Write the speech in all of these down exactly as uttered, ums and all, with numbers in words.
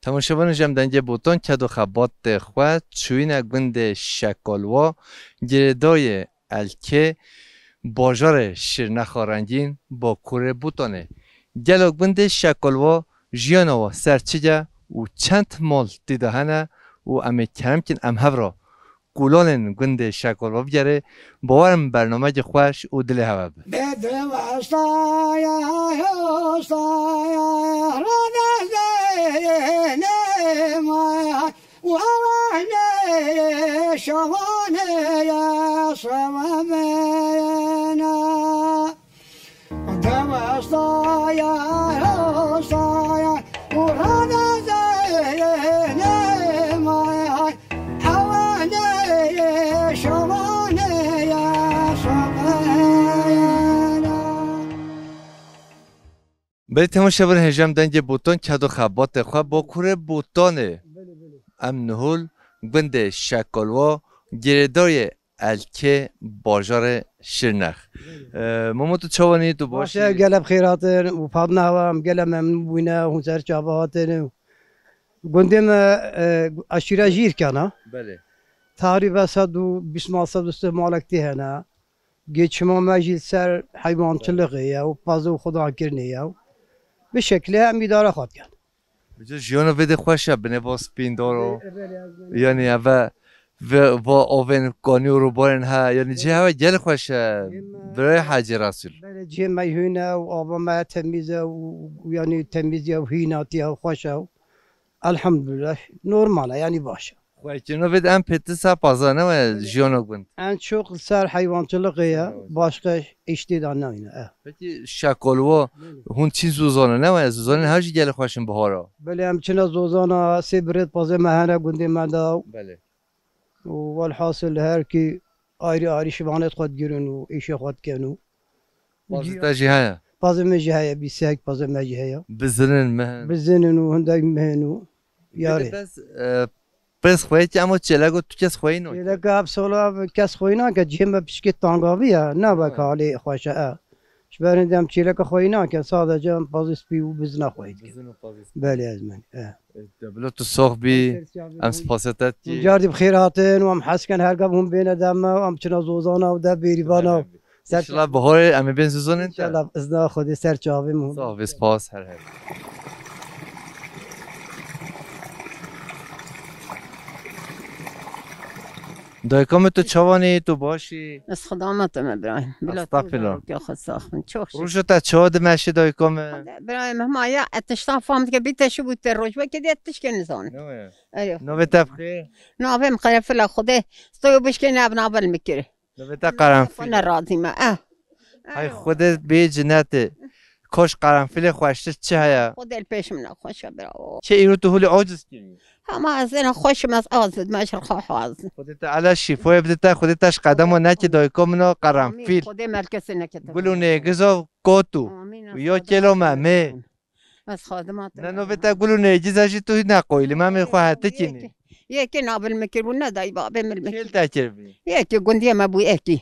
Temaşevanên ji em dengê botan ked û xebatê xwe çûyîne gundê Şekolwa, girêdayê Elkê, bajarê Şirnexa rengîn, bakurê Botanê. Gelo gundê Şekolwa jiyana wa ser çi ye û çend mal tê de hene û em ê kerem kin em hev re kolanên gundê Şekolwa bigerê, bawer im bernameyekî xweş û dilê hev e be. Bê diwestaya, hostaya, radezêne maya, û ewanê şawanê ya şawa me na. Diwestaya, hostaya, û radezêne maya, ewanê şawanê ya şawa me na. Belê temaşevanên hêja em dengê Botan ked û xebatê xwe bakurê Botanê. Belê, belê. Em nihol gundê Şekolwa, girêdayê Elkê, bajarê Şirnex. Belê. Ee, Mamo, tu çawan î, tu baş Baş e, î? Gelek bi xêr hatin û Fatma hewa em gelek memnûn bûne hûn ser çava hatin. Gundê me, e, eşîra Jîrkan a. Belê. Tarî ve sed û bîst mal, sed û sih malek tê hene. Geçima me jî li ser heywançilixê ye û pez û xudan kirinê ye. Bi şeklê em îdare xwe dikin. Bi cih jiyana vê de xweş e, binê va spîndar o. Ê, ê, belê, ez me- Yanî eve ve va avên kanî û rûbarên he. Yanî cihê hewe gel xweş e. Cihê me- Birayê Hecî Resûl. Belê, cihê me hîn e û ava me temîz e û, û yanî temîziya û hînatiya xweş e. Elhamdulillah, normal e, yanî baş e. Xwekirina vê de em pêtir ser paza ne we jiyana gund. En çok li ser heywançilixê ye, Heywançilik. Başka îş tê de nayne, e. Peki Şekolwa, Belê. Hûn çîn Zozana ne we? Zozanên her jî gelek xweş in bihara. Belê, em çine Zozana, sê birêt pazê me hene gundê me de. Belê. Û welhasil her kî ayrî ayrî şivanêt xwe digirin û îşê xwe dikin û Pazê te jî heye? Pazê min jî heye, bîst sek pazê me jî heye. Bizinin, mihin. Bizinin û hindek mihin û Peki yarê. Bes, e, pez xweyî ki, ama çêlek û tu kes xweyî nake. Çêlek ev sola kes xweyî nake, cihê me pişkê tangavî ye, ne wek Ha. halê xweş e. Ji ber hindê em çêleke xweyî nake, sadece em pazê spî û bizina xweyî dikin. Bizin û pazê spî. Belê, ez min, e. E, te bila tu sox bî, Ser çavê em hûn. Spasê te dikî. Hûn cardî bi xêr hatin û em hez ken her gab hûn bêne dem me û em çina Zozana û de bêrîvana. Ser İnşallah çavê. Baharê em ê bên Zozanên te. İnşallah, izna Xwedê ser çavê min. Sağ ol, spas her her. Dayika min, tu çawan î, tu baş î? Ez xidama te me birayim. Bila tu Estağfirullah. Zarokê xwe sax bin. Çok şükür. Roja te çawa dimeşe dayika min? Birayim, hema ya, e, tiştan fam dike, bî te şi bû te roj, wekî dê tişkê nizanim. Ne waya? Erê. Navê te bi xêr? Navê min Qerefila Xwedê. Stoyo bişkê ne bi navê min kir. Navê te Qerenfîl. Xwe ne razî me. Eh. Hay Xwedê bê cinetê. Koş Qerenfîlê xweştir çi heye? Xwedê li pêş min e, xweş e, bravo. Çi îro tu holê aciz kirî? Hema ez êna xweş im, ez aciz, me ji xwe hazim. Xwedê te ele şîfoyê bide te, Xwedê te ji qedema neke dayika min a Qerenfîl. Amîn. Xwedê me li kesê neke te. Gul û nêgiza kot û. Amîn. Û ya kêlo me mê. Ez xadima te Ne me. Navê te Gul û Nêgiza jî tu hîna qoyî li me, em ê xwe heti kînî. Yekê navê li min kiribû, ne dayî babê min li min Kêl kiribû. Te kiribî? Yekê gundiyê me bû, yekî.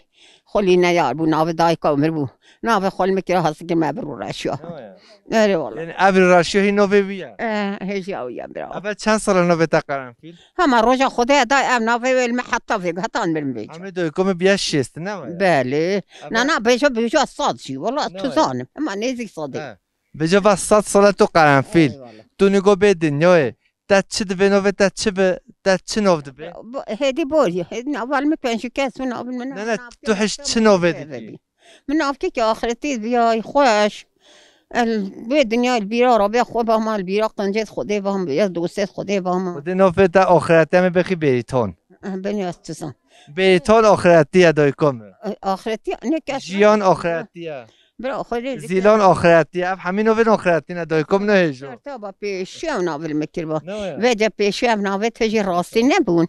Xulî neyar bû, navê dayika min bû. Navê xwe li min kir, hestikir me bir û reşiya. Ne waya? Erê wala. Yani ev reşiya hî navê wî ye? Eh, hêjiya wî ye, bravo. Eve çend sal e navê te Qerenfîl? Hema roja Xwedê day ev navê wê li min heta vê, heta mirim vê. Em ê dayika min biye şêst, ne waya? Belê. Eve Na, na, bêje, bêje sed jî, wala Ne tu waya? Zanim. Hema nêzîk sedê. He. Bêje va sed sal e tu Qerenfîl. Eyvallah. Tu nigo bê dinyayê. Te çi divê navê te çi bi, te çi nav dibê? Bu, hêdî borî, hêdî nav min pêncî kes û nav min Ne, ne, nav tu kes hiş çi navê dibî? Min navkekî axretî biyay xweş. El, bê dinyayê li bîra rabê xwe ba ma li bîra qencê Xwedê ba ma, ya dostê Xwedê ba ma. Xwedê navê te axretê me bexî Bêrîtan. Eh, ben ya tizan. Bêrîtan axretî ye dayika min. Eh, axretî ne kes Jiyan axretî ye. Bira, Xwedê dike. Zîlan axretî ye. Ev hemî navên axretî ne, dayika min nehêjo. Serta ba pêşiya navê li me kirba. Ne waya? Vêce pêşiya ev navê te jî rastî nebûn.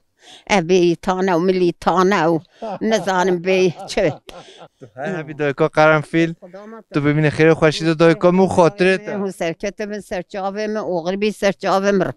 Ev bêyî tane û milî tane û nizanim bê çi. Tu her hebî dayika Qerenfîl. Xwedê ma te Tu bimînî xêr û xweşî de dayika min û xatirê te. Hûn serketê min, ser çavê min, oxir bî ser çavê min.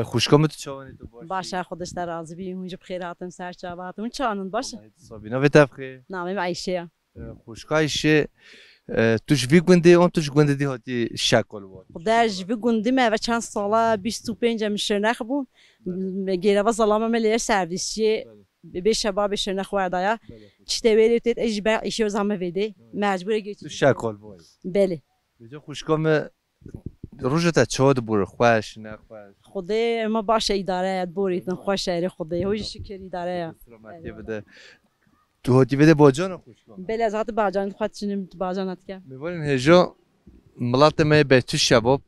Xwişka min, tu çawanî, tu baş î? Baş e, Xwedê ji te razî bî. Hûn jî bi xêr hatin, ser çava hatin. Hûn çawan in, baş e? Allahê tu sabî. Navê te bi xêr? Navê min Eyşe ye. E, xwişka Eyşe, e, tu ji vî gundê an tu ji gundê dî hatî Şekolwa? Xwedê ji vî gundî me ve çend sala, bîst û pênc e min şirnex bû. Belê. Me gêreva zalama me lê servîsçiyê. Belê. Bê şeva bê şirnex werdaya. Belê. Çi te wê lê têt, ez ji ber Eyşe zame vêdê. Belê. Mecbûrê geçî. Tu Şekolwa yî. Belê. Vêca xwişka min, roja te çawa dibûre, xweş, nexweş? Xwedê ema baş e, îdare ye, borîtin, xweş e, erê Xwedê. Hoş şikir îdare ye. Selametiyê bide. Tu hatî vêdê bacana xwişka min? Belê, ez hatî bacana xwe çinim, tu bacana dike. Mêvanên hêja, miletê me yê Beytû Şebab,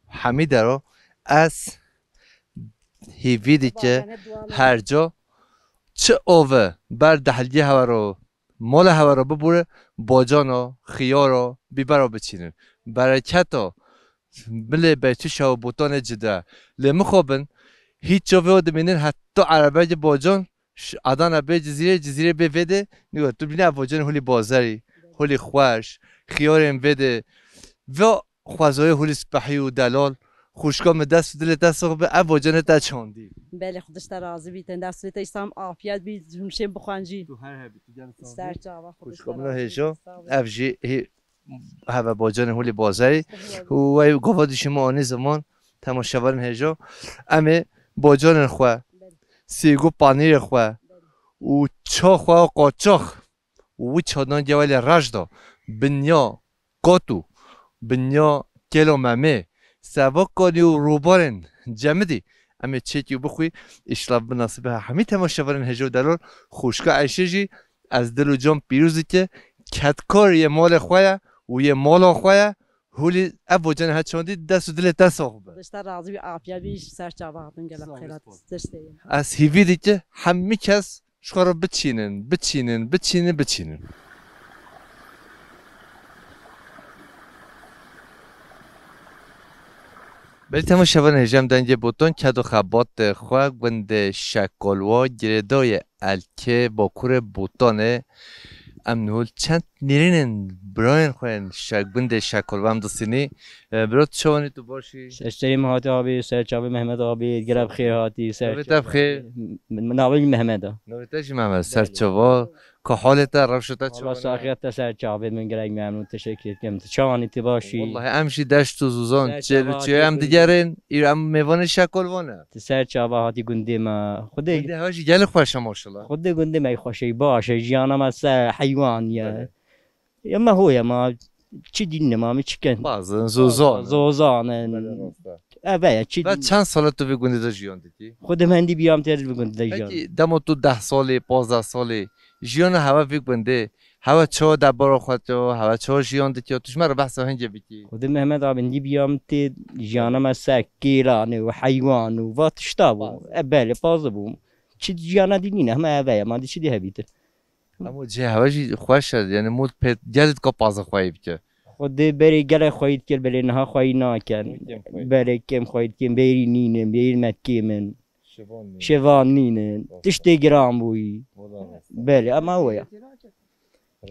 hemî dero, ez hêvî dike her ca çi ave ber dehliyê hewa ro, mala hewa ro bibûre, bacana, xiyara, bîbera biçînin. Bereketa milê Beytû Şebab û botanê cide. Lê mixabin, hîç çavê o dimînin heta erebegê bacan, ş-, Adana bê Cizîrê, Cizîrê bê vêdê, nîgo, tu bîne ev bacanê holî bazarî, holî xweş, xiyarên vêdê. Va xwezayê holî spehî û delal, xwişka min, dest û dilê te sax be, ev bacanê te çandî. Belê, Xwedê ji te razî bî, te dest û dilê te îslam afiyet bî, hûn şên bixwin jî. Tu her hebî, tu gel sağ ol. Ser çava, Xwedê ji te razî bî. Xwişka min hêja, ev jî hê-, heve bacanê holî bazarî. Û wey gava dişî me anî ziman, temaşevanên hêja. Em ê bacanên xwe, sêgo panîrê xwe û ça xwe qaçax û wî çadan gewelê reş da, binya got û binya kêlo memê, sevakanî û rûbarên cemidî, em ê çêkî û bixwî, îşla bi nasîbê hemî temaşevanên hêja û delal, xwişka Eyşê jî ez dil û can pîroz dike, kedkar yê malê xwe ye û yê mala xwe ye, holî ev bacanê he çandî, dest û dilê te sax be. Xwedê ji te razî bî, afiyet bî, ser çava hatin, gelek xêr hat. Sağ ol. Ez hêvî dike hemî kes ji xwe re biçînin, biçînin, biçînin, biçînin. Belê temaşevanên hêja, em dengê botan ked û xebatê xwe gundê Şekolwa, girêdayê Elkê, bakurê Botanê. Em nihol çend nêrînên birayên xwe yên Şe-, gundê Şekolwa em distînî. E, bira, tu çawanî, tu baş î? Ser serê min hatî abî, ser çavê Mehmet abî, gelek bi xêr hatî, ser çava. Navê te bi xêr? Min, min navê min Mehmet e. Navê te jî Mehmet, ser çava. Belê. Ka halê te, rewşa te çawa ne? Allah saxiyet te, ser çavê min, gelek memnûn, teşekkür ederim. Tu çawanî, tu baş î? Wallahî em jî deşt û zozan, çêl û çiya em digerin, îro em mêvanê Şekolwa ne. Tu ser çava hatî gundê me. Xwedê gundê hewa jî gelek xweş e maşallah. Xwedê gundê me xweş e, baş e, jiyana me ser heywan ye. Belê. Ya me ho ye, ma çi dînin, ma min çi ken? Bazin, zozan. Zozan in. Belê, rast e. Eve ye, çi dîn. Çend sal e tu vî gundê de jiyan dikî? Xwedê min hindî biyam tê vî gundê de jiyan. Pekî dema tu deh salî, pazdeh salî, jiyana hewa vî gundê, hewa çawa debara xwe to, hewa çawa jiyan dikî, tu ji me re behsa hingê bikî. Xwedê Mehmet abî, hindî biyam tê jiyana me ser kêlan û heywan û va tişta bû. Bazin. E, belê, pazî bû. Çi jiyana dî nîne, hema eve ye, ma dî çi dî hebîtir. Ama cihê hewa jî xweş e, yani mût pê gelê dika paza xweyî bike. Xwedê berê gelek xweyî dikir, belê niha xweyî nakin. Kêm xweyî. Belê kêm xweyî dikin, bêrî nînin, bêrî me kêm in. Şivan nînin. Şivan nînin. Rast. Tiştê giran bûyî. Wala rast. Belê, ama o ya.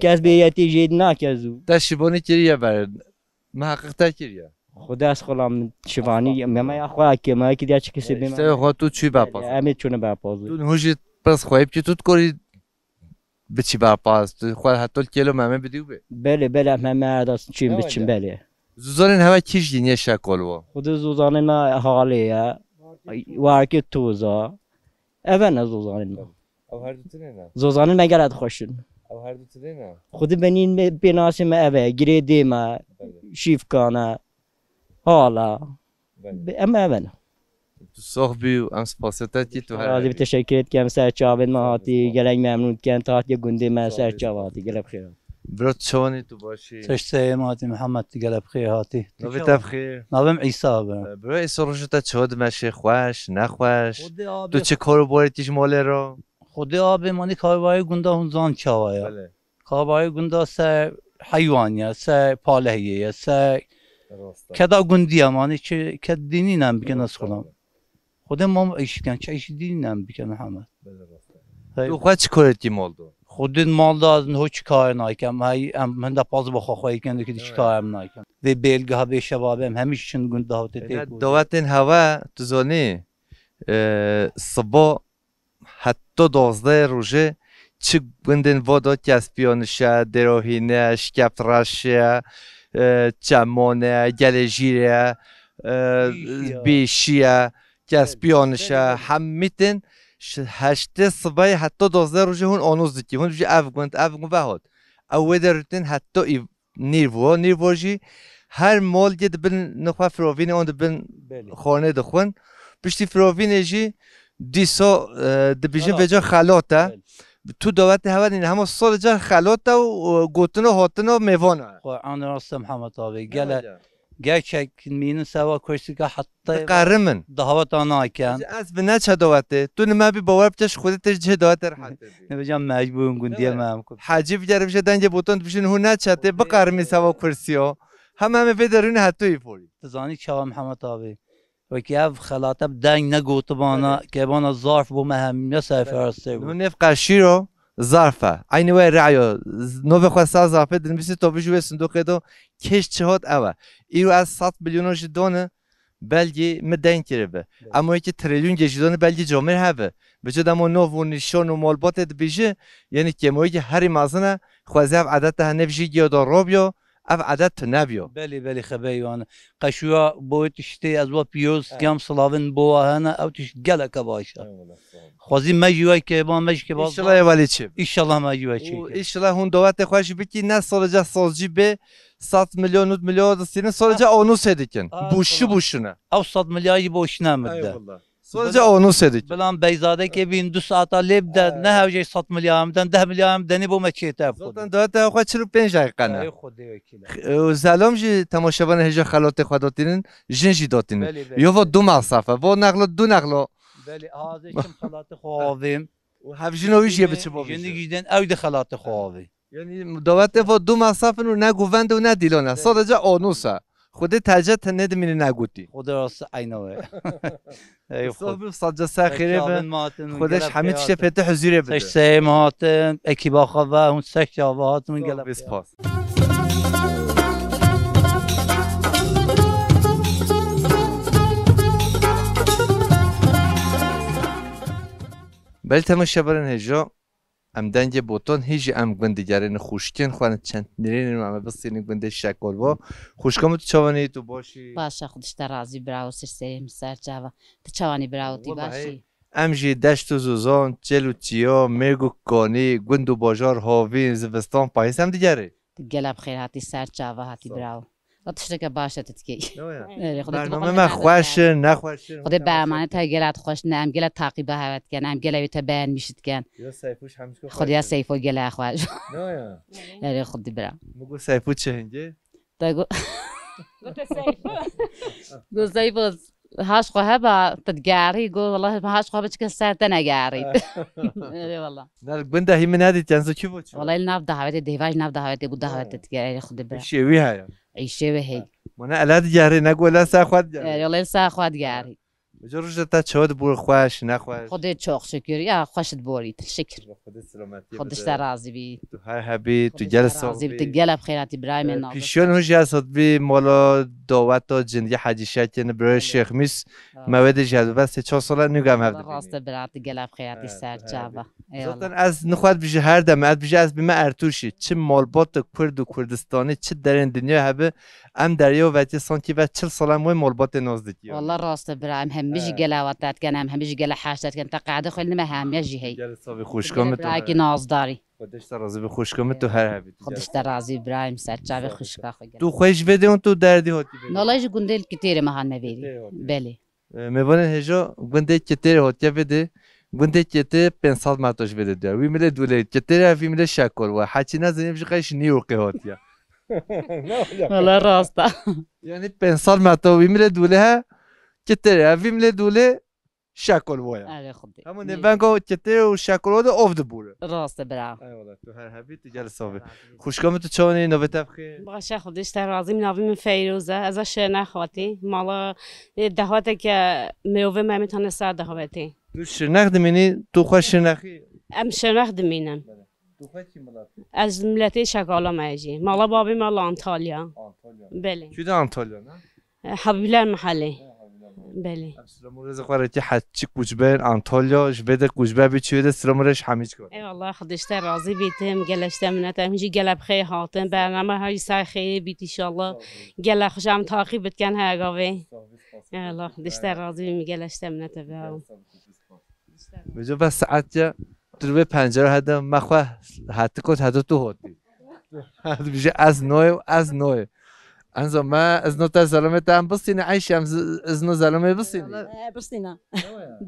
Kes bêyetî jê nake zû. Te şivanî kiriye ber. Miheqiq te kiriye. Xwedê ez xwela min şivanî, meme ya xwe eke, me eke diya çi kesê bê. Îşte xwe tu çûyî berpaz. Em ê çûne berpaz. Tu niho jî pirs xweyî bikî, tu dikorî biçî berpaz, tu xwe heta kêlo meme bidî û bê. Belê, belê, em heme erdas çûn biçin, belê. Zozanên hewe kî jî niye Şekolwa? Xwedê zozanê me halê ye. Warkê toza. Eve ne zozanên me. Ew her du tune ne? Zozanên me gelek xweş in. Ew her du tune ne? Xwedî benîn me, pênasê me eve, girêdê me, belê, şîfka ne, hala. Belê. Be-, em eve ne. Tu sax bî û em spasê te dikî, tu her hebî. Razî bî, teşekkür dikim, ser çavên me hatî, gelek memnûn dikim, tu hatiye gundê me, ser çava hatî, gelek bi xêr hatî. Bira, tu çawanî, tu baş î? Teşteyê me hatî Mihemed, tu gelek bi xêr hatî. Navê te bi xêr? Navê min Îsa be. E, bira, Îsa, roja te çawa dimeşe, xweş, nexweş? Xwedê abê. Tu çi kar û barê tî ji malê re? Xwedê abê, manî karvayê gunda hûn zan çawa ye. Belê. Karvayê gunda ser heywan ye, ser palehiyê ye, ser keda gundî ye, manî çi ked dînî nem bike, nasıl xwedam. Xwedê mam iş dikin, çi iş dînî nem bike Mihemed. Belê, rast e. Hey. Tu xwe çi karê dikî mal de? Xwedê mal de ez niho çi karê nakem. Hey, em hinde paz bo xwe xwe dikin, dikî çi karê em nakem. Vê bêlgeha vê şevabê em hemî çin gund dawetê tê. Dawetên hewe, tu zonî? E, siba heta dozdeh rojê çi gundên va de Kespiyaniş e, Dêrohîne, Şikeptreş e, e, Çemon e, Gelêjîr e, e, Bîşî ye. Bîşî ye, Kespiyaniş e, Belê, belê. Hemî tên ş-, heştê sibehê heta dozdeh rojê hûn anûz dikî. Hûn dibêjî ev gund, ev gund vehat. Ew wê derû tên heta î-, nîvo, nîvo jî her malgê dibin nixwe firovînê, an dibin Belê. Xanê dixwin. Piştî firovînê jî dîsa, e, dibêjin Xelat. Vêca xelat e. Belê. Tu dawetê hewe nîne, hema salê car xelat e û, e, gotina hatina mêvan e. Quran rast e Mihemed abi. Gele, Hemî ya. Gerçek mînin sewa kursîka heta Diqerimin. Daweta nakin. Ez bi neçe dawetê. Tu nime bî bawer bike ji Xwedê te ji cihê dawetê rehet bî. Ne vêca mecbûr in gundiye Evet. me em ku. Hecî bigere bije dengê botan dibijin hûn neçe tê biqerimî sewa kursiyo. Hema em ê vê derûnê heto îforî. Tu zanî çawa Mihemed abi. Wekî ev xelate bi deng negotibana, Belê. Kebana zarf bo me hemiya seferastê bû. Nû nêv qeşîro zarf e. Eynî wê re'yo. Z-, novê xwe sa zarfê dinivîsî to bijî wê sindoqê do kêş çi hat ew e. Îro ez sed milyono jî done belgî min deng kiribe. Belê. Emo yekî trilyûngê jî done belgî camêr hebe. Bi cid emo nov û nîşan û malbatê dibêje, yenî kêmoyekî herî mezin e, xwezî ev edete hene vijî giya da robiyo, ev edet tu nebiyo. Belê, belê, xebeyî wan. Qeşûya bo wê tiştê ez wa piyoz Evet. Kiyam silavin bo wa hene, ew tişt geleke baş e. Eyvallah, sağ ol. Xwezî me jî wekê ba, me jî kê ba. Înşallah êvalî çi. Înşallah me jî wekê. Û înşallah hûn dawetê xwe jî bikî, ne sala ca saz jî bê, sed milyon, nod milyon da sînin, sala ca onusê dikin. Buşu buşuna. Ew sed milyar jî boşuna min de. Eyvallah. Sala ca onusê dikin. Bilan Beyzadekê bîn du saeta lê bide, ne hewce sed milyar min den, deh milyar min denî bo me çêtir. Zaten dawetê xwe çil û pênc deqîqe ne. Ey Xwedê wekîl e. Û zelam jî temaşevanê hêja xelatê xwe datînin, jin jî datînin. Belê, belê. Yo va du masraf e, va nexlo du nexlo. Belê, hazê çim xelatê xwe avêm. Û hevjino wî jî yê biçi bo Jinî bîje. Jî den ew de xelatê xwe avê. Yanî dawetê va du masraf in û ne govend û ne dîlan e. Belê. Sadece onus e. Xwedê tece te nedimîne negotî. Xwedê rast eyna we. Ey Xwedê. Sax bin, sadece ser xêrê be. Xwedê hemî tiştê pê te huzurê bide. Sey sey me hatin, ekîba xwe ve, hûn sek çava hatin, hûn gelek. Spas. Belê temaşevanên hêja, em dengê botan hê jî em gund digerînin, xwişkên xwe ne çend nirênin û em ê bistînin gundê Şekolva. Xwişka min tu çawanî, tu baş î? Baş e, Xwedê ji te razî birawo, sir serê min ser çava. Tu çawanî birawo, tu Wela baş hey, î? Em jî deşt û zozan, çêl û çiya, mêrg û kanî, gund û bajar, havîn, zivistan, payîz em digerî. Tu gelek bi xêr hatî, ser çava hatî. Sağ ol. Birawo. O tişteke baş e tu dikey. Yo, ya. Erê, Xwedê tu Bername xwe me xweş in, nexweş in, Xwedê bi emaneta gelek xweş ne, em gelek taqîba hewe dikin, em gelek wê te beğenmiş dikin. Ya Seyfo ji hemî Xwedê ya xweş in. Seyfo gelek xweş. Yo, ya. Erê, Xwedê bira. Min got Seyfo çi hingê? Te got. Gote Seyfo. Got Seyfo, haş xwe heba, tu digerî, got, wela haş xwe heba çike ser te negerî. Erê, wela. Ne, gunda hî min nedît, yani, kî bo çi? Wela li nav davetê, dêvaj nav davetê, got davetê digerî, Xwedê bira. Îşê wî heye. Îşê wê hey. Ha. Mane ele digerî, ne got ele ser xwe digerî. Erê, wela ser xwe digerî. Vêca rojê te çawa dibû, xweş, nexweş? Xwedê çok şükür, ya xweş diborît, şikir. Xwedê selametiyê bide. Xwedê ji te razî bî. Tu her hebî, tu gel sax bî. Xwedê ji te razî bî, tu gelek bi xêratî birayê min, e, nazir. Pîşiyan hûn jî ez hatibî mala daweta cindî Hecî Şekê, birayê Şêx Mîs, me wê de jî ez bi sê çar sala nû gem hev dibînî. Rast e bira, tu gelek bi xêratî ser çava. Eyvallah. Zaten ez nixwe dibîjî her dem, ez dibîjî ez bîme Ertûşî. Çi malbatê Kurd û Kurdistanî, çi derên dinya hebe, em derya vetî sankî ve çil sal em wê malbatê nas dikî. Wala rast e bira, em hemî jî gela we te dikin, em hemî jî gela heş te dikin. Te qeydê xwe nime hemiya jî hey. Gel savê xwişka min tu. Birakî nazdarî. Xwedê ji te razî bi xwişka min tu her hebî. Xwedê ji te razî birayê min ser çavê xwişka xwe gel. Tu xwe ji vê de tu derdî hatî vê de? Nalay ji gundê li Kitêrê me hatime vêrî. Kitêrê hatî. Belê. E, mêvanên hêja gundê Kitêrê hatiye vê de. Gundê Kitêrê pênc sed metre ji vê de diya. Wî milê dûlê Kitêrê ev, wî milê Şekol we. Heçî nezanî ji qey ji New Yorkê hatiye. Ne olacak? Wala rast e. Yani pênc sed metre wî milê dûlê he. Kitêrê ev, wî milê dûlê Şekol we ye. Erê Xwedê. Hemû nêvengo Kitêrê û Şekol we de ov dibûre. Rast e bira. Eyvallah, tu her hebî, tu gel savê. Xwişka min tu çawanî, navê te bi xêr? Baş e, Xwedê ji te razî, navê min Feyroz e. Ez a Şirnex hatî. Mala, e, dehweteke mirovê me, em ê tane ser dehwetê. Tu Şirnex dimînî, tu xwe Şirnexî? Em Şirnex dimînin. Tu xwe kî milet? Ez miletê Şekala me jî. Mala babê me li Antalya. Antalya. Belê. Çi de Antalya ne? E, Habîbler Mehelê. Belê. Em silam û rêzê xwe rêkê her çi koçber Antalya, ji vê de koçber bî çi wê de silam û rêz hemî çi. Eyvallah, Xwedê ji te razî bî, tim gelek ji te minet e, em jî gelek bi xêr hatin, bername her jî ser xêrê bît inşallah. Sağ ol. Gelek xwe ji em taqîb bitken her gavê. Sağ ol, spas. Eyvallah, Xwedê ji te razî bî, gelek ji te minet e, be. Sağ ol. Vêca bes saet ya, tu li wê pencere hede, me xwe heti kot, heta tu hotî. Dibêje ez noyê û ez noyê. Enza me, ez no te zelamê te em bistîne, eyşe em z-, ez no zelamê bistîne. E, bistîne.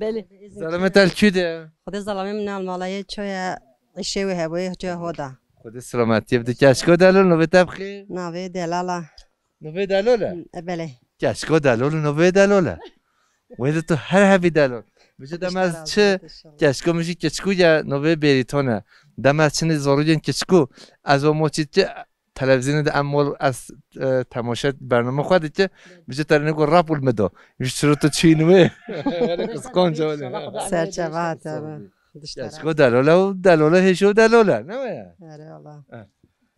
Belê. Zelamê te li kû de? Xwedê zelamê min al malayê çoya işê wê hebûyê çoya hoda. Xwedê selametiyê bide, keçko delol, navê te bi xêr? Navê Delala. Navê delol e? E, belê. Keçko delol, navê delol e. Wê de tu her hebî delol. Vêca dem ez çi, keçko min jî keçkû ye, navê Bêrîton e. Dem ez çinê zarokên keçkû, ez o moçî çi, televîzyonê de em mol ez, e, temaşe bername xwe dike, vêca te rê nego rap û li min do. Ji çiro tu çîn wê. Wele kıskanç wele. Serçe va te be. Keçko delole û delole hêşo delole. Ne waya? Erê Allah.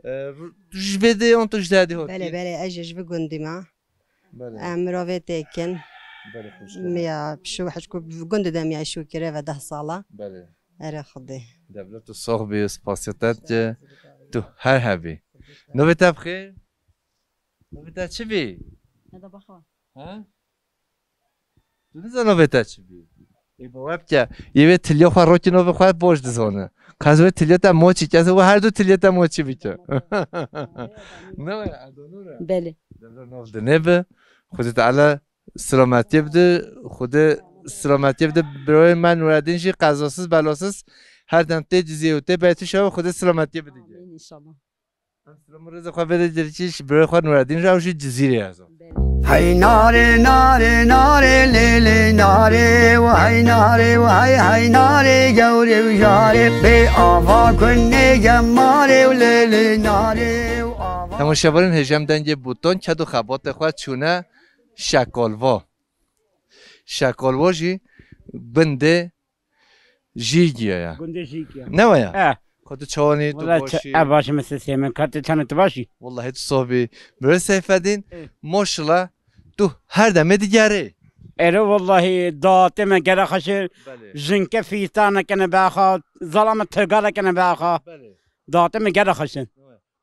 E, ru-, tu ji vê dê an tu ji derdî hotî? Belê, belê, ez jî ji vê gundî me. Belê. Em mirovê têkin. Belê, xweş. Ya, pişû hişku gundî de em ya şû kire ve deh sala. Belê. Erê Xwedê. Devlet tu sox bî, spasiyet ki tu her hebî. Navê te bi xêr? Navê te çi bî? Neda Baxa. Ha? Tu nizana vê te çi bî? Ê, bawer bike. Yê wê tilya xwe rokî navê xwe boş dizane. Qez wê tilya te moçî, qez wê her du tilya te moçî bike. Ne waya, Erdonur e? Belê. Devre nav dinê bi. Xwedê Teala selametiyê bide. Xwedê selametiyê bide. Birayê me Nureddin jî qezasız belasız her dem tê Cizîrê û tê Beytuşa, Xwedê selametiyê bide. Amîn, înşallah. Em silam û rêzê xwe vê de dirçî ji birayê xwe Nureddin re, ew jî Cizîrê ye. Hey narê, narê, narê, lê, lê, narê, û hey narê, û hey, hey narê, gewrê û jarê, bê ava kunê gemarê û lê, lê, narê û ava. Temaşevanên hêja, em dengê Bûton ked û xebatê xwe çûne Şekalva. Şekalva jî gundê Jîgiya ya. Gundê Jîgiya. Ne waya? E. Xwe tu çawanî, tu Wala başî? E, başî, min sesê min. Ka tu çawanî, tu başî? Wallahî tu soh bî. Birê Seyfedîn, E. maşallah, tu her demê digerê. Ero wallahî, datê me gere xweşin. Belê. Jinke fîstane kene bexa, zalame tirgale kene bexa. Belê. Datê me gere xweşin.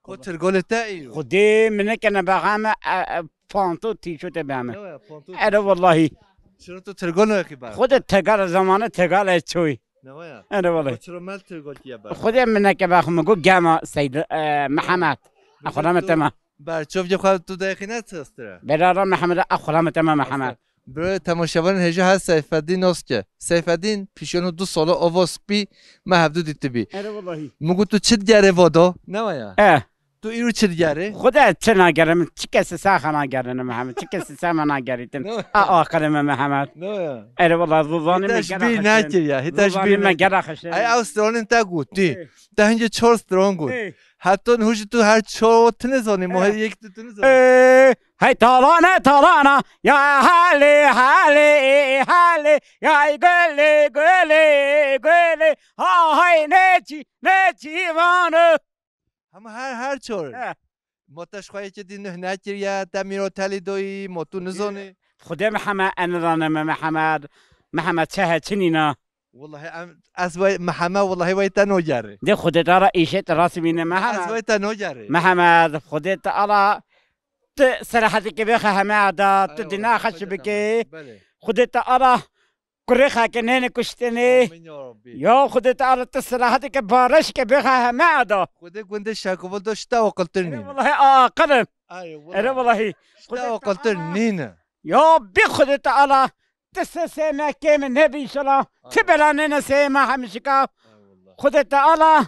Ko tirgolê te îro? Xwedê min nekene bexeme, e, e, panto tîşote beme. Ne waya, panto Ere tîşot. Wallahî. Çiro tu tirgol nexî ber? Xwedê tegara zamane tegala çoy. Ne waya? Ere wallahî. Ko çiro mel tirgol kiye ber? Xwedê min neke bexme, go gema Seyd, e, Mehmet. Bêje Axurame tu tema. Berçovcê xwe tu dexîne çistir e? Berara Mehmet, axurame tema Mehmet. Birê temaşevanên hêja her Seyfeddîn Ozke. Seyfeddîn, pişiyo du sala ava spî me hevdu dîtibî. Ere wallahî. Min got tu çi digerê vado? Ne waya? E. Tu îro çi digerê? Xwedê çi nagerim, çi kesî saxa nagerine Mehmet, çi kesî sema nagerîtin. Ne waya? A aqilê me Mehmet. Ne waya? Ere wallahî, zozanî me gera xişin. Hîta ji bîr nekiriya, hîta ji bîr nekiriya. Zozanî me gera xişin. Ay ew stranên te gotî. E. Te hingê çor stran got. Ê. Heta niha jî tu her çar tu nizanî, mo Ê. her yek tu, tu nizanî. Ê, hey talane, talana, ya hale, hale, hale, ya gole, gole, gole, ha hay neçî, neçî vano. Hema her, her çar. He. Ma te ji xwe yekê dî nuh nekiriye, te mîro telî doyî, ma tu nizanî. Xwedê Mihemed, en raneme Mihemed, Mihemed çehe çinîna. Wallahî em, ez wey Mihemed, wallahî wey te nogerê. De Xwedê Teala îşê te rast bîne Mihemed. Ez wey te nogerê. Mihemed, Xwedê Teala tu selaheteke bêxe heme ada, tu dîna xeş bike. Belê. Xwedê Teala kurê xeke nêne kuştene. Amîn ya Rabbî. Ya Xwedê Teala tu selaheteke bareşke bêxe heme ada. Xwedê gundê Şekoval do şte aqiltir nîne. Wallahî aqilin. Ere wallahî. Şte aqiltir nîne. Ya bi Xwedê Teala. Ti sesê me kêm nebî inşallah. Ti belanê ne seyê me hemişika. Xwedê Teala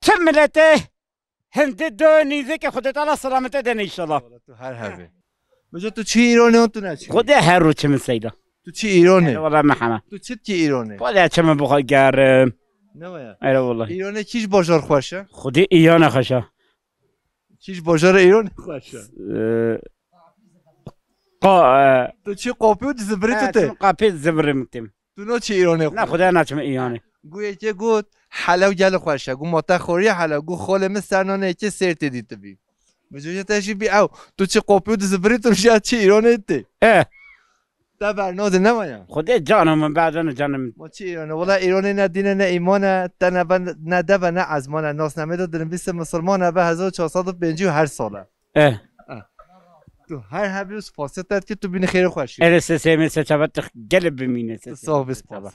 ti miletê hindi do nîzeke Xwedê Teala selamete dene inşallah. Eyvallah, tu her hebî. Mijo tu çi îronê tu ne çi? Xwedê her ro çi min seyda. Tu çi îronê? Eyvallah Mihemed. Tu çi ki îronê? Xwedê çi min bixwe gerim. Ne waya? Eyvallah. Îronê kî ji bajar xweş e? Xwedê îyane xweş e. Kî ji bajara Îranê xweş e? Ee, qa-, e, Tu çi qopî û dizibirî tu e, tê? Çim qapê zibirim tim. Tu no çi Îranê xwe? Na Xwedê naçim Îranê. Gu yekê got, helew gel xweş e. Gu mata xoriye helew. Gu xolê min ser nanê yekê sêr tê dîtibî. Bi cihê te jî bî ew. Tu çi qopî û dizibirî tu jî çi Îranê tê? E. Te bernodin, ne waya? Xwedê cana min berdene, canê min. Ma çi Îran e? Wela Îranê ne dîn e, ne îman e, te ne be, ne dev e, ne ezman e. Nasnamê de dinivîse misilman e, be hezar çar sed û pêncî û her sal e. Eh. Eh. Tu her hebî û spasiyê te dikî, tu bînî xêr û xweşî. Erê, sesê min, sesê te gelê bimîne, tu sesê sax bî, spas.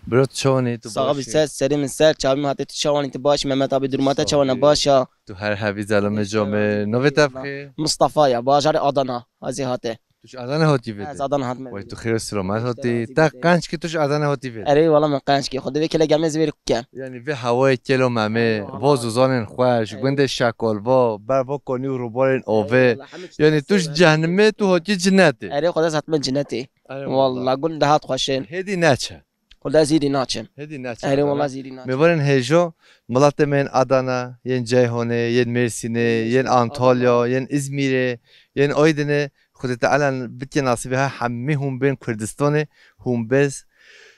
Bro, tu çawanî, tu Sax bî, baş î? Ser serê min ser, çavî min hatê, tu çawanî, tu baş î? Mehmet abi, duruma te çawan e, baş a? Tu her hebî, zelomê camê. Navê te bi xêr? Mustafa ya, bajarê Adana, ez ê hatê. Tu ji Adana hatî vê? Ez Adana hatime. Wey, tu xêr û selamet hatî. Te qenc kî tu ji Adana hatî vê? Erê, wela min qenc kî. Xwedê vê kêle gemê zivêr kuke. Yanî vê hewayê kêlo memê, va zozanên xweş, gundê şekolva, berva konî û rûbarên avê. Yanî tu ji cehnimê tu hatî cinetê. Erê, Xwedê ez hatime cinetê. Erê, wela gund hat xweşên. Hêdî neçe. Xwedê zîrî naçim. Hêdî neçe. Erê, wela zîrî naçim. Mêvarên hêjo, milatê me yên Adana, yên Ceyhonê, yên Mêrsînê, yên Antalya, yên Îzmîrê, yên Aydinê, Xwedê Teala bike nasîbê ha hemî hûn bên Kurdistanê, hûn bes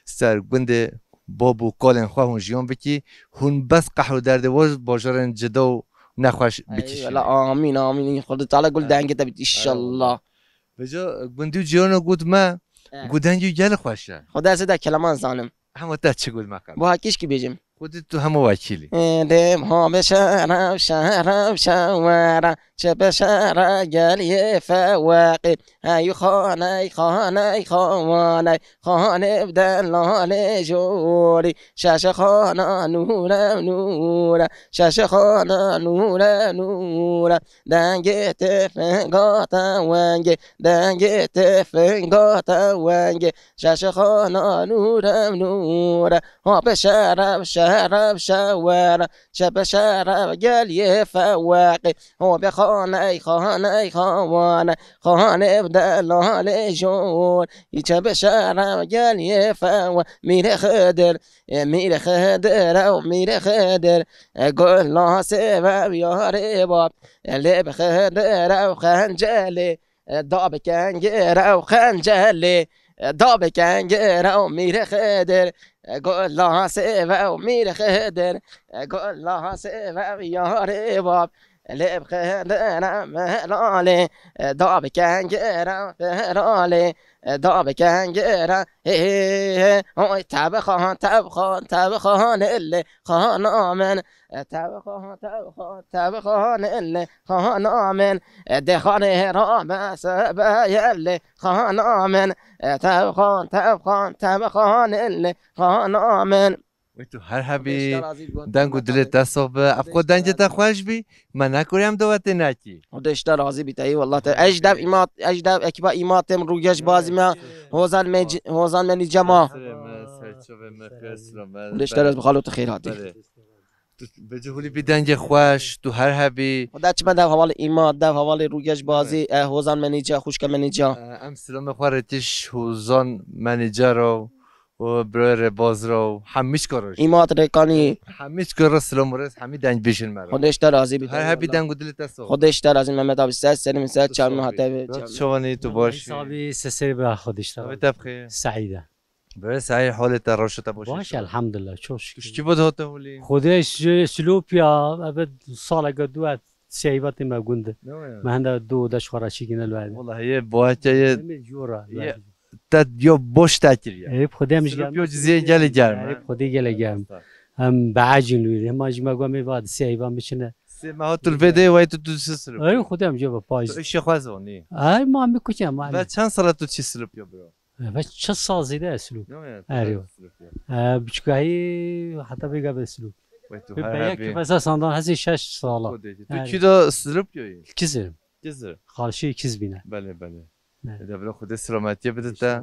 ser gundê bab û kalên xwe hûn jiyan bikî, hûn bes qehr û derdê we bajarên cida û nexweş bikişîne. Eyvallah, amîn, amîn. Xwedê Teala gul dengê te bît, inşallah. Vêca gundî û cîrano got me, got dengê wî gelê xweş e. Xwedê ez ê de keleman zanim. Hema te çi got me qal? Bo hakî şkî bêjim. Xwedê tu hema wekîlî. Êdê ha be şeref, şeref, şewere, çi be şere gel yê feweqî. Hey xaney, xaney, xaney, xanê bi delalê jorî. Şeşe xana nûre, nûre, şeşe xana nûre, nûre. Dengê te finga te wengê, dengê te finga te wengê. Şeşe xana nûre nûre, ha be şeref şeref şewere, çe be şeref gel yê feweqê, ha be xaney xaney xawane, xanê bi delalê jor, çe be şeref gel yê fewe, mîrê Xidir, e, mîrê Xidir ew mîrê Xidir, e, gula sêve ew yarê bab, e, lê bi Xidir ew xencelê, e, da bi kengir ew xencelê, e, da bi kengir ew mîrê Xidir, e, gula sêve ew mîrê Xidir, e, gula sêve ew yarê bab, e, lê bi Xidir ew melalê, e, da bi kengir ew feralê, e, da bi kengir ew hê, hê, hê, oy, tebixan, tebixan, tebixan, lê xana min, e, tebixan, tebixan, tebixan, lê xana min, e, dê xanê hêra me sebe ye lê xana min, e, tebixan, tebixan, tebixan, lê xana min. Wê tu her hebî, deng û dilê te sof be. Ev xwe dengê te xweş bî, me nekurê em dawetê nekî. Xwedê ji te razî bî, te yî wallah te. Ez ji dev îmat, ez ji dev ekiba îmatê min, rûgeş bazî me, Hozan Mec-, Hozan Menî Cema. Serê me, serçovê me, xêr selamet. Xwedê ji te razî bî, xalo tu xêr hatî. Belê. Tu bêjî hûlî bî dengê xweş, tu her hebî. Xwedê çime dev hevalê îmat, dev hevalê rûgeş bazî, e, Hozan Menî Ca, xwişka Menî Ca. E, em silamê xwe rêtîş Hozan Menî Ca ro û birayê rêbaz ro, hemî çika ro jî. Îmat Rêkanî. Hemî çika ro silam û rêz, hemî dengbêjên me ro. Xwedê ji te razî bî. Her hebî, deng û dilê te sof. Xwedê ji te razî Mehmet abi, ser serê min ser çavê min hate. Bro, tu çawanî, tu baş î? Sabi, seseri bira xwedê ji te. Navê te bi xêr? Seîd e. Bro Seîd, holê te, rewşa te baş e? Baş, elhamdulillah, çok şükür. Tu ji kî ve dihate holî? Xwedê ji Silopya, ebe saleke du et seyva tê me gund. Ne waya? Me hende du deş xwe re çêkine li we. Wallahî yê boheke yê. Demê jora. Yê. Te yo boş te kiriye. Ê, bi Xwedê em ji Silopyo ciziyê gelê germ, e? Ê, bi Xwedê gelê germ. Em beecîn wî. Hema ji me got em ê va di sê heyvan biçine. Sê meha tu li vê dê wey tu, tu çi Silopyo? Ey, Xwedê em cevap paj. Tu îşê xwe zonî. Ey, ma em kuçe ma. Ve çend sala tu çi Silopyo bro? Ve çi sal zêde ez Silop. Yok ya, Erê. Silopyo. E, biçukahî heta vêga be Silop. Wey tu her hebî. Belki mesela sandan hezî şeş sala. Xwedê. Tu çi de Silopyo yî? Kizirim. Kizir. Xalşê kiz bîne. Belê, belê. Ne. Devre Xwedê selametiyê bide te.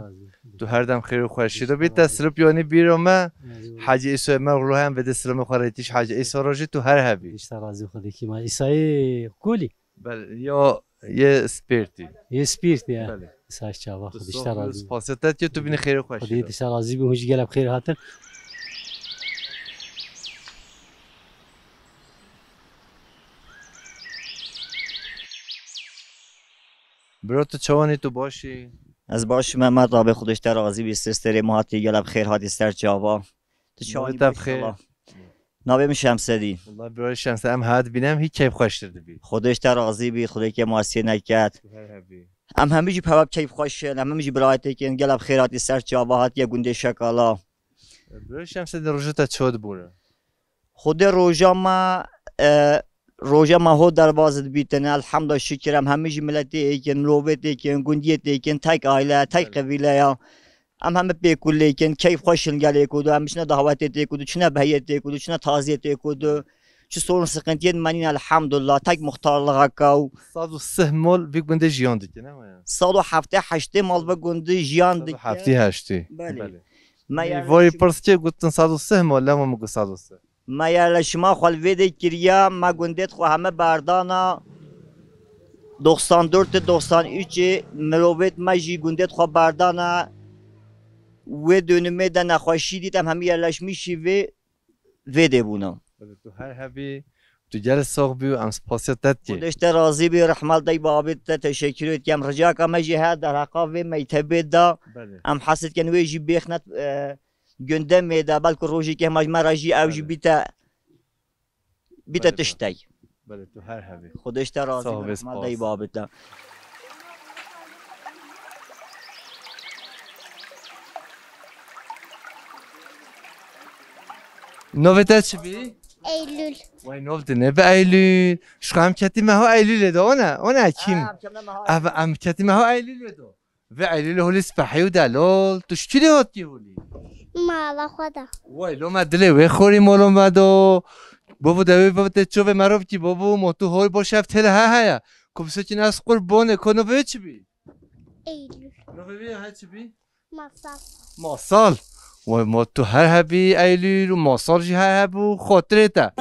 Tu her dem xêr û xweşî de bî te. Silopyonî bîro me. Hacî Îsoyê me ruhen vede silamê xwe rêtîş Hacî Îso rojî tu her hebî. Îşte razî Xwedê kî ma Îsayê kulî. Belê, yo yê spêrtî. Yê spîrtî ya. Belê. Îsa çava Xwedê îşte razî. Spasiyê te tu bînî xêr û xweşî. Xwedê îşte razî bî, hûn jî gelek xêr hatin. Bro, tu çawanî, tu baş î? Ez baş me, Mehmet abi, Xwedê ji te razî bî, sisterê me hatî, gelek xêr hatî ser çava. Tu çawanî, te bi xêr. Maşallah. Navê min Şemsedîn. Wala birayê Şemse, em hat bîne em hî keyfxweştir dibî. Xwedê ji te razî bî, Xwedê kêmasiyê neket. Tu her hebî. Em hemî jî peva keyfxweş in, em hemî jî birayetêk in, gelek xêr hatî ser çava hatiye gundê Şekala. Birayê Şemsedîn, roja te çawa dibûre? Xwedê roja me, e, roja me ho derbaz dibîtine, elhamdulillah şikir, em hemî jî miletê êk in, mirovêt êk in, gundiyêt êk in, tek aile, tek Belê. qebîle ya. Em heme pêkulêk in, keyf xweş in gelê ku du, em çine dawetê tê ku du, çine behiyê tê ku du, çine taziyê tê ku du. Çi sorun sıkıntiyên me nîn elhamdulillah, tek muxtarlığeka û Sed û sih mol vî gundê jiyan dikin, ne waya? Sed û heftê heştê mal bi gundî jiyan Sed û dikin. Heftê heştê. Belê. Belê. Me Vay yerleşim- pirs kê, gotin sed û sih mol, lema min got sed û sih. Me yerleşima xwe li vê dê kiriya, me gundêt xwe heme berdana doxsan dört doxsan üç, mirovêt me jî gundêt xwe berdana wê dönümê de nexweşî dît, em hemî yerleşmîşî vê, vê dê bûna. Belê, tu her hebî, tu gel sox bî û em spasiya te dikê. Xwedê ji te razî bî, rehmal dey babê te teşekkür êt. Em ricaka me jî her derheqa vê meytebê de Belê. em hes dikin wê jî bêxnet, e, gündemê de, belku rojekê hema ji me re jî ew jî Belê. bîte, bîte Belê, tiştek. Belê, tu her hebî. Xwedê ji te razî Sağ ol, bî, rehma spas. dey babê te. Navê te çi bî? Eylül. Way, nav dine bi Eylül. Şu em ketî meha Eylülê de, ona, ona kim? Ha, em ketî meha Ev, Eylül. Em ketî meha Eylülê de. Vê Eylülê holî spehî û delal. Tu ji kî lê hatkî holî? Mala xwe de. Way, lo me dilê wê xorî molo me do. Bobo de wê, bobo te çovê merov kî, bobo mo tu hol bo şev têle he heye. Ku bisekî nas qurbonê, ko navê wê çi bî? Eylül. Navê wê he çi bî? Masal. Masal. Way, mo tu her hebî Eylül û Masal jî her hebû xotirê te.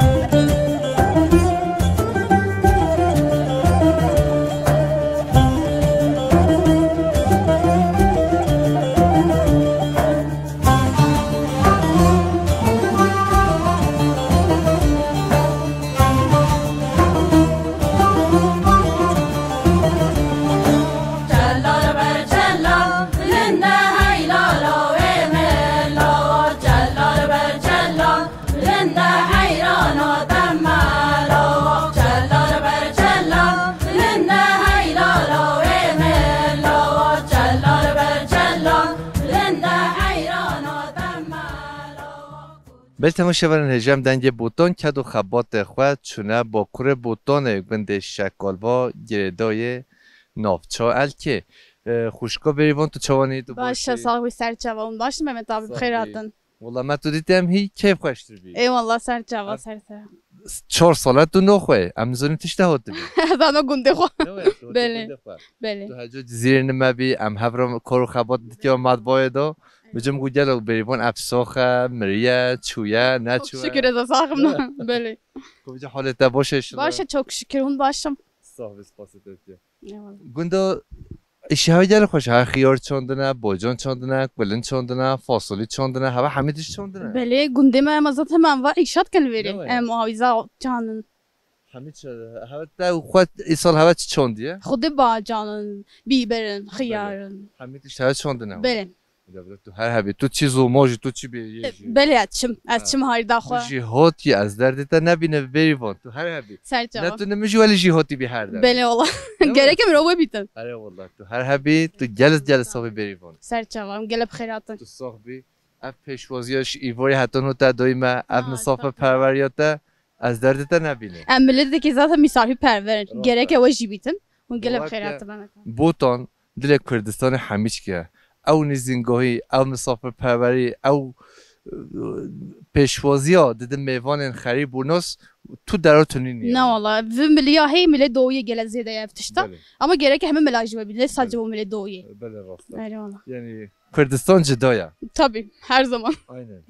Belê temaşevanên hêja, em dengê Botan ked û xebatê xwe çûne Bakurê Botanê gundê Şekalva girêdayê navça Elkê. E, xwişka Bêrîvan, tu çawanî, tu Baş e, baş î? Sağ ol, ser çava hûn baş in, Mehmet abi, Sağ bixêr ol. hatin. Wala me tu dîtî em hî keyf xweştir bî. Eyvallah, ser çava, Em ser ser. Çar sale tu noxwe, em nizanî tişte hatibî. Zana gundê xwe. Ne waya, tu hatî Belê. gundê xwe. Belê. Tu heco Cizîrê nime bî, em hev re kar û xebat dikê matbayê de. Bicim ku gelo Bêrîvan ev sox e, miriye, çûye, ne Çok çûye. şükür, ez saxim. Belê. Ku bici halê te baş e şilo. Baş e, çok şükür, hûn baş in. Sağ ol, spasê te dikim. Eyvallah. Gunda îşê hewe gelek xweş e. Her xiyar çandine, bocan çandine, kulin çandine, fasolî çandine, hewe hemî tişt çandine. Belê, gundê me ema zaten me va îşat kin verê. Ne waya? Em awiza çandin. Hemî çi, hewe te xwe îsal hewe çi çandiye? Xwedê bacan in, bîber in, Belê. xiyar in. Hemî tişt hewe çandine. Belê. Devlet, tu her hebî. Tu çi zûmo jî, tu çi bêyê jî. Belê, ez çim. Ez Ha. çim harîda Tu xwe. jî hotî, ez derdê te nebîne Bêrîvan. Tu her hebî. Ser çava. Ne tu ne min jî welî jî hotî bî her dem. Belê wala. Değil mi? Gerek em ro bîtin. Erê wala. Tu her hebî, tu gel, gel soxbî Bêrîvan. Ser çava. Em gelek xêr hatin. Tu soxbî. Ev pêşwaziya ji îvarê hetan hota doyî me, ev Ha, misafirperweriya te, ez derdê te nebîne. Em miletekî zaten misafirperver in. Rast Gerek e. e we jî bîtin. Hûn gelek Weke xêr hatin, Mehmet abi. Botan, dilê Kurdistanê hemîçkî ye. Ew nîzîngahî, ew misafirperwerî, ew, e, pêşwaziya didin mêvanên xerîb û nas tu dera tunî niye. Ne wala, vi miliya hey milê doyê gele zêde ye ev tişta. Belê. Ama gerek heme mila jî we bî, ne sadece Belê. bo milê doyê. Belê, rast e. Erê wala. Yani Kurdistan cida ye. Tabii, her zaman. Aynen.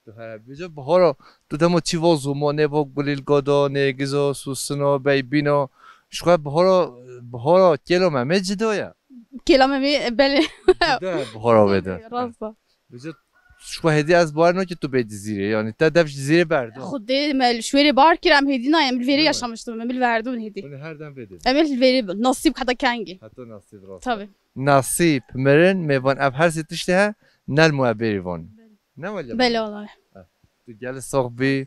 Tu her bêje bihara, tu dema çi va zûmo, nê va gulîl gada, nêgiza, susina, beybîna. Ji xwe bihara, bihara kêla me mê cida ye. Kêla me mê, belê. Cida ye bihara wê de. Rast e. Bêje ji xwe hêdî ez bawer nakim tu bê Cizîrê. Yani te dev ji Cizîrê berda. Xwedê me li şwêrê bar kir, em hêdî nayên, em li vêrê Değil mi? yaşamıştım, em li verdûn hêdî. Hûn her dem vê din. Em li vêrê bin. Nasîb heta kengî. Heta nasîb rast. Tabii. Nasîb, mirin, mêvan, ev her sê tiştê he, nel mu ev Bêrîvan. Ne wele Belê bana? olay. Ha. Tu gelê sax bî.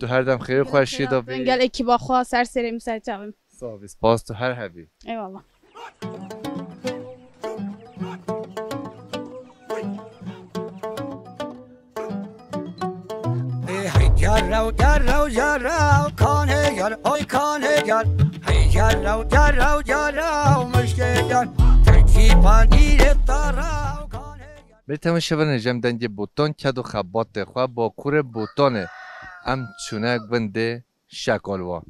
Tu her dem xêr û xweşiyê de bî. Gel ekîba xwe ser serê min ser çavê min. Sax bî, spas, tu her hebî. Eyvallah. Ê hey gerrew, gerrew, gerrew, kanê ger, oy kanê ger. Hey gerrew, gerrew, gerrew, mişkê ger. Tirkî pandîrê taraw, kanê ger. Bê temaşevanê, jem dengê Botan ked û xebatê xwe bakurê Botanê. Em çûne gundê Şekalwa.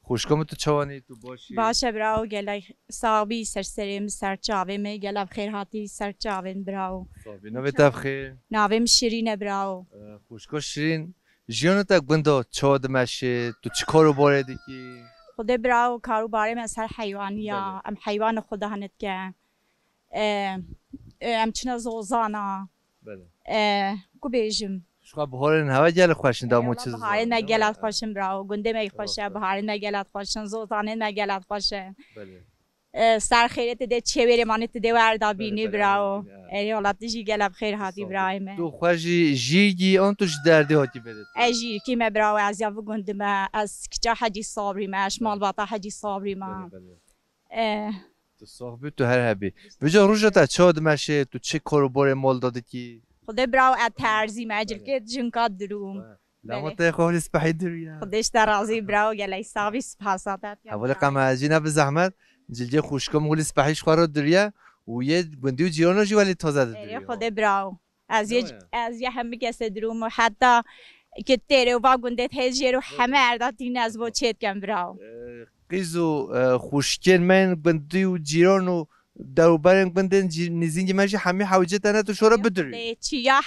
Xwişka min, tu çawanî, tu baş î? Baş e, bravo, gelek sax bî, ser serê min, ser çavê min, gelek xêr hatî ser çavê min, bravo. Sax bî, navê te bi xêr? Navê min Şirîn e, bravo. Ee, xwişka Şirîn, jiyana te gunda çawa dimeşê, tu çi kar û barê dikî? Xwedê bravo, kar û barê me ser heywanî ya, Belê. Em heywanê xwe dahne dike. E, e, em çine zozana. Belê. E, ku bêjim? Ji xwe biharên heve gelek xweş in, damo çi zozan. Biharên me gelek xweş in, bravo. Gundê me xweş e, biharên me gelek xweş in, zozanên me gelek xweş e. Belê. E, ser xêrê tu dê çêwêrê manê tu dê werda bînî, bravo. Erê, wela tu jî gelek xêr hatî, birayê me. Tu xwe jî jîrgî an tu ji derdê hatî berê? Ez jîrkî me, bravo, ez ya vi gundî me, ez kiça Hecî Sabrî me, ez malbata Hecî Sabrî me. Belê, belê. E. Tu sax bî, tu her hebî. Vêca roja te çawa dimeşê, tu çi kar û barê mal de dikî? Xwedê birawo, ez terzî me, ez cilkê jinka dirûm. Lama te xwe holî spehî dirûye. Xwedê ji te razî birawo, gelek sax bî, spasa te. Hevalê qe me, ez jî ne bi zehmet, cilkê xwişka min holî spehî ji xwe re dirûye û yê gundî û cîrana jî welî taze dirûye. Erê, Xwedê birawo. Ez yê, ez yê hemî kesê dirûm û heta ki têrê û va gundê hêz jêr û heme erda tîne ez bo çê dikem birawo. Qîz û, e, xwişkên me yên gundî û cîran û dewberên gundên cî-, nîzîngî me jî hemî hewcê te ne tu şore bidirî. Lê çi ya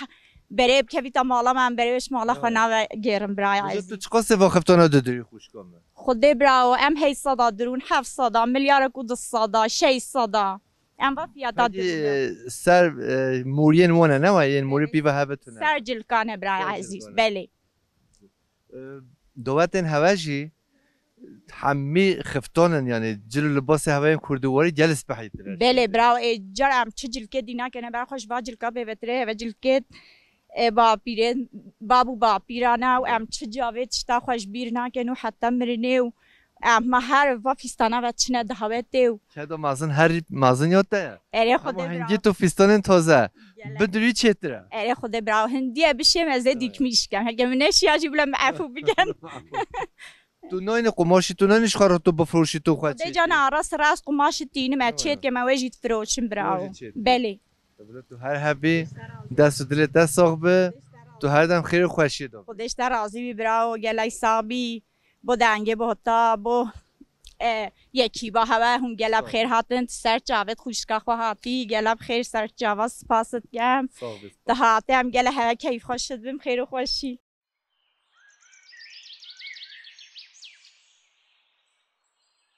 berê bikevî ta mala me, em berê wê ji mala xwe nave gêrin birayê ezîz. Tu çiqasê va xiftana didirî xwişka me? Xwedê birawo, em heyt seda dirûn, heft seda, milyarek û du seda, şeş seda. Em va fiyata dirûn. Ser, e, moriyên wan e, ne wa yên morî pîva hebe tune. Ser cilkan e birayê ezîz, belê. E, dawetên heve jî hemî xiftan in, yanî cil û libasê heve yên kurdîwarî gelî spehîtir e. Belê, bravo. Ê, car em çi cilkê dîna kene, ber xwe ji va cilka bêvetirê, heve cilkê, e, bapîrên, bab û bapîran e û em çi cavê tişta xwe ji bîr nakin û heta mirinê û em her va fîstana ve çine dawetê û. Keda mezin her mezin ya te ye. Erê, Xwedê bira. Hingî tu fîstanên taze. Gelek. Bidirî çêtir e. Erê, Xwedê bira. Hindiye bişêm ez ê dîkmîş kem. Heke min neşiya jî bila min efû bikin. Tu nayne qumaşî, tu nayne ji xwe re tu bifroşî tu xwe çêkî. Xwedê cana rast rast qumaşî tînim, ez çêt kem, ew ê jî difiroşim birawo. Belê. Bila tu her hebî, dest û dilê te sax bi. Tu her dem xêr û xweşiyê de. Xwedê ji te razî bî birawo, gelek sax bî. Bo dengê, bo hota, bo, e, yekîba hewe hûn gelek bi xêr hatin, tu ser çavê xwişka xwe hatî, gelek bi xêr ser çava spas dikem. Sax bî. Tu hatî em gelek hewe keyf xweş dibim, xêr û xweşî.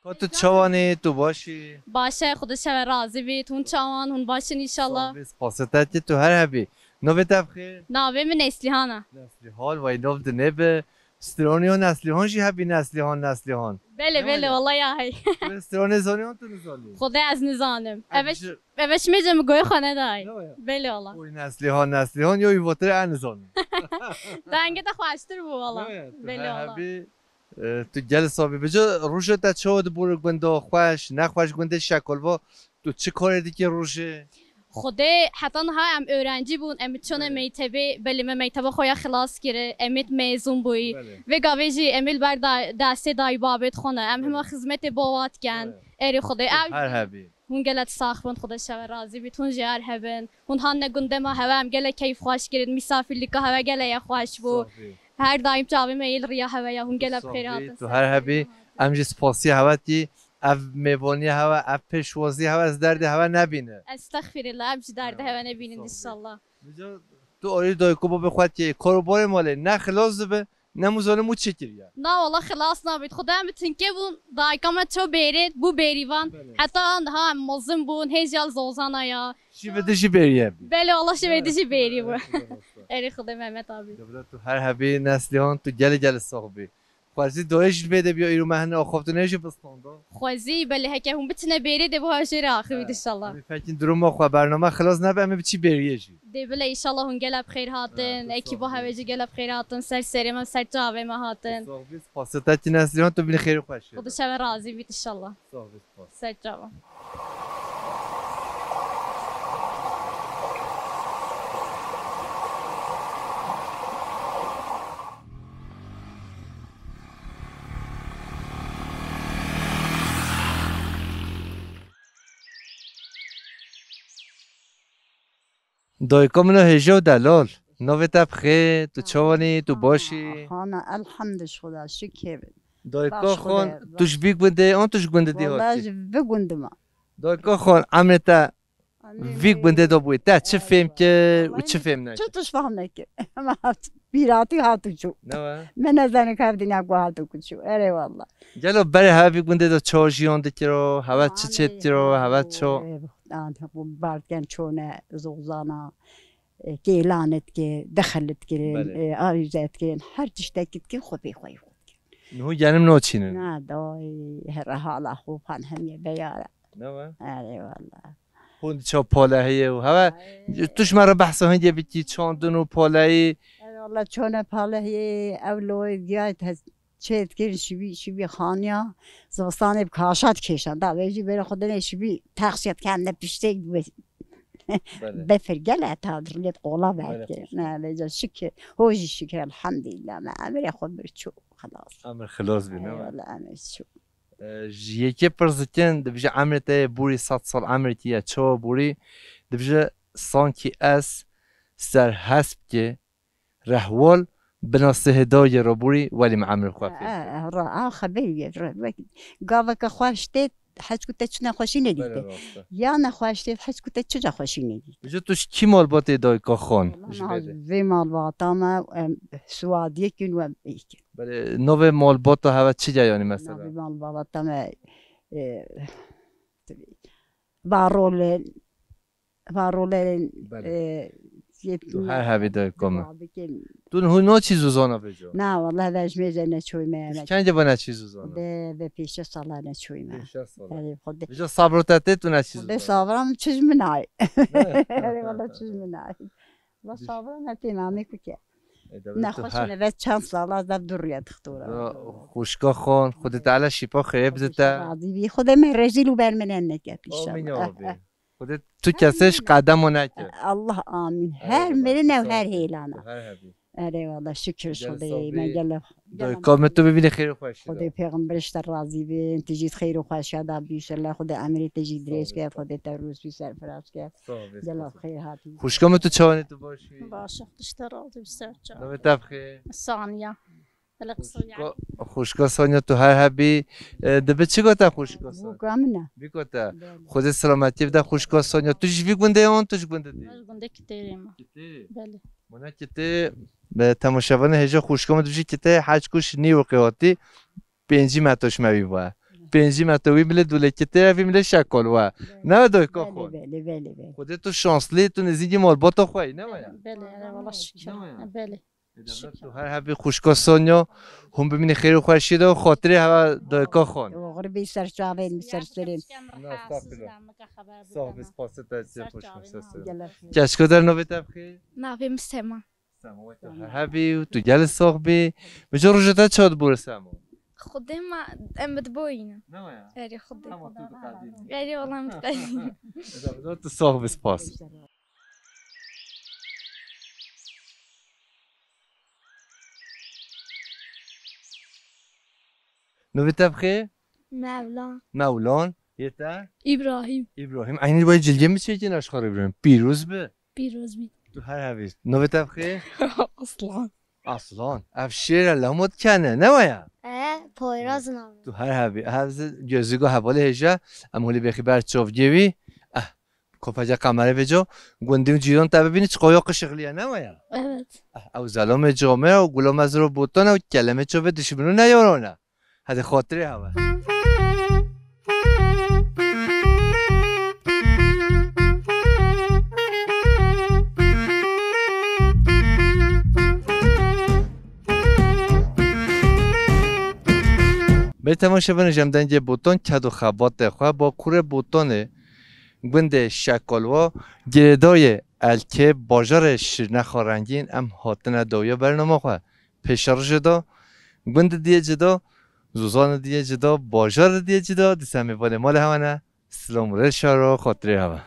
Ka tu çawanî, tu başî? Baş e, Xwedê ji we razî bît. Hûn çawan, hûn baş in înşallah. Sax bî, spasê te tê, tu her hebî. Navê te bi xêr? Navê min Neslihan e. Neslihan, vay nav dinê bi. Stranê ya Neslihan jî hebî, Neslihan, Neslihan. Belê, belê, wela ya hey. Tu stranê zanî yan tu nizanî? Xwedê ez nizanim. Ev Ev ji- Ev ji me cem goy xwe nedayê. Ne ya? Belê wela. Oy Neslihan, Neslihan, yo, vatir en zon. Dengê te xweştir bû wela. Ne ya, tu Belê her wela. Hebî, e, tu gel sabî. Bica rojê te çawa dibû gunda xweş, nexweş gundê şekolva, tu çi karê dikî rojê? Xwedê heta niha em öğrenci bûn, em çone Belê. Mektebê, belê me mekteba xwe ya xilas kiri, em ê mezun bûyî. Belê. Vê gavê jî em ê li ber da-, destê dayî babê xwe ne, em hema Belê. Xizmetê bava diken. Belê. Erê Xwedê ew Her hebî. Hûn gelek sax bin, Xwedê ji we razî bît, hûn jî her hebin. Hûn hanine gundê me hewe, em gelek keyf xweş kirin, misafirlika hewe gelek ya xweş bû. Sax bî. Her daîm çavê me yê li riya hewe ya, hûn gelek bi xêr hatin. Tu her hebî, em jî spasiya hewe tî, ev mêvaniya hewe, ev pêşwazî hewe, ez derdê hewe nebîne. Estexfirullah, em jî derdê hewe nebînin înşallah. Bica tu alî dayik û babê xwe tî, kar û barê malê ne xilas dibe, Ne mû zalim û çi kiriye? Na wala xilas nabit. Xwedê em bi tinkê bûn. Dayika me ço bêrê, bû bêrîvan. Belê. Heta niha em mezin bûn. Hêj ya li zozana ya. Şî bi dijî bêriye bî. Belê wala şî bi dijî bêrî bû. Erê Xwedê Mehmet abi. Dewlet tu her hebî Neslihan tu gelê gelê sax bî. Xwezî doyê jî bê de biya îro me hene axaftinê jî bistanda. Xwezî belê heke hûn biçine bêrê dê buha jê re axivî inşallah. Em ê fekin duruma xwe bername xilas nebe em ê biçî bêriyê jî. Dê bile inşallah hûn gelek bi xêr hatin. Ekîba hewê jî gelek bi xêr hatin. Ser serê me, ser çavê me hatin. Soxbî spasê te tîne Neslihan tu bînî xêr û xweşî. Xwedê şeve razî bît inşallah. Soxbî spas. Ser çava. Dayika min a hêja û delal. Navê te bi xêr, tu çawanî, tu baş î? Hana, elhamdülillah, şikir. Dayika xan, tu ji vî gundê an tu ji gundê dî hatî? Wala ji vî gundê me. Dayika xan, emrê te vî gundê de bûyî. Te çi fêm kir û çi fêm nekir? Çi tişt fehm nekir. Pîratî hat û çû. Ne we? Me nezanî ka ev dinya ku hat û ku çû. Erê wala. Gelo berê hewe vî gundê de çawa jiyan dikiro, hewe çi çê dikiro, hewe ço? An, bu barken çone, zozana, e, kêlan dike, dexil dikirin, Belê. e, arîze dikirin, her tiştekî dikirin, xwe pê xwe yî xwe dikirin. Niho genim noçînin. Na, dayê, here hala xwe pan hemiye beyara. Ne we? Erê wala. Hûn çaw palehiyê û hewe, Ay. tu ji me re behsa hindê bikî, çandin û palehî. Erê wala, çone palehiyê, ew loyê giyayê te çê dikirin, şibî, şibî xaniya, zivistanê bi kaşa dikêşan. Da vê jî bêrê xwe dinê şibî texşiyat kendine piştê Belê. befir gele ta dirlêt qola Belê, verdikirin. xweş. Ne, vêca şikir, ho jî şikir, elhamdülillah, me emirê xwe bir çû, xelas. Emir xilas bî, ne? Eyvallah, emir çû. E, ji yekê pirs dikin, dibêje, emrê te yê borî sed sal emrê te ye, çawa borî? Dibêje, sankî ez ser hespkê rehwal bina sihê dayê re borî, welî min emrê xwe fêm kir. E, e, ra, a xeberî ye, ra, wek gaveke xweş tê, heçku te çi nexweşî nedîte. Belê, rast e. Ya nexweş tê, heçku te çi nexweşî nedîte. Dibêje, tu ji kî malbatê dayika xan? Wala ji niha vê de. Vê malbata me, em, Suadiyek in û em êk in. Belê, navê malbata hewe çi ye, yanî mesela? Navê malbata me, e, Varolên, Varolên, Belê. e, yet-, Tu her hebî dayika min. Dua bikin. Tu niho naçî zozana vêca? Na, wala, hev ji mêze neçûyme. Tu ji kengê ve neçî zozana? De, de pêşe sala neçûyme. Pêşe sala. Erê, Xwedê. Vêca sabro te tê tu neçî Xwedê zozana? Sabra min çi ji min ay. Ne? Erê, wala çi ji min ay. Va Diş- sabra me tê namê ku ke. E, devlet tu Nexweş her- ne ve çend sala ez dev dur ya dixtora. Ya, xwişka xan, Xwedê Teala şîfa xêrê bide te. Razî bî. Xwedê me rezîl û berminen neket Amîn ya inşallah. Rabbi. Xwedê tu kesê ji qedemo neke. Allah amîn. Her Eyvallah, mirine û sağ her ol. Hêlana. Her hebî. Erê wala şikir Gel Xwedê, sağ me bî. Gel. Dayika min tu bibînî xêr û xweşî Xwedê de. Pêxember ji te razî bin, tu jî xêr û xweşiya da bî, inşallah Xwedê emirê te jî Sağ dirêj ol. Ke, Xwedê te rûspî serfiraz ke. Sağ ol, Gel sağ ol. Xêr hatî. Xwişka min tu çawanî tu baş bî? Baş, Xwedê ji te razî bi ser çav. Navê te bi xêr? Saniya. Hele qisa ya. Xwişka, xwişka Sonya tu her hebî, e, dibi çi gote xwişka Sonya? Bûka min e. Bî gote. Belê. Xwedê selametiyê bide xwişka Sonya. Tu ji vî gundê an tu ji gundê dî? Ez gundê Kitêrê me. Kitêrê? Belê. Mona Kitê, be temaşevanê hêja xwişka min dibijî Kitê heç kuş nî wiqê hatî. Pêncî meto ji me wî ve. Pêncî meto wî milê dûlê Kitê ye, vî milê şekol we. Belê. Ne we doyka Belê, xwe? Belê, belê, belê. Xwedê tu şanslî, tu nêzîkî malbata xwe yî, ne we ya? Belê, erê, wala şikir. Ne we ya? Belê. Ê, devlet tu her hebî xwişka Sonya, hûn bimînî xêr û xweşî de û xatirê hewe dayika xan. Oxir bî ser çavên, ser serên. Na, estağfirullah. Sağ ol, biz pasê te çi Ser xweş çavên ser me. Serên. Gelek. Keçka der navê te bi xêr? Navê min Sema. Sema, we tu her hebî û tu gelê sax bî. Mijo roja te çawa dibûre Sema? Xwedê me em bi diboyîne. Ne we ya? Erê Xwedê. Hema tu diqedînî. Erê wala em diqedîne. Eda, eda, tu sax bî, spas. Navê te bi xêr? Mevlan. Mevlan. Yê te? Îbrahîm. Îbrahîm. Eynî wê cilgê min çêkin aşxar Îbrahîm. Pîroz bi. Pîroz bî. Tu her hebî. Navê te bi xêr? Aslan. Aslan. Ev şêr e, lemo dikene, ne we ya? E, Poyraz navê. Tu her hebî. Ev zi gözlügo hevalê hêja. Em holî bêxî ber çavgê wî. Eh. Kopece kamera vêco, gundî û cîran te bibînî çiqoya qişixliye, ne we ya? Evet. Eh, ew zelamê camê û gulomezro botana û kelemê çovê dişmino ne yarana. Hadi xatirê hewe. Belê temaşevanê, ji em dengê Botan ked û xebatê xwe, bakurê Botanê, gundê Şekalwa, girêdayê Elkê, bajarê Şirnexa Rengîn, em hatine dawiya bernama xwe. Pêşerojê de gundê diyê cida, zozanê diyê cida, bajarê diyê cida, dîsa mêvanê malê hewa ne. Silam û rê şaro xatirê hewa.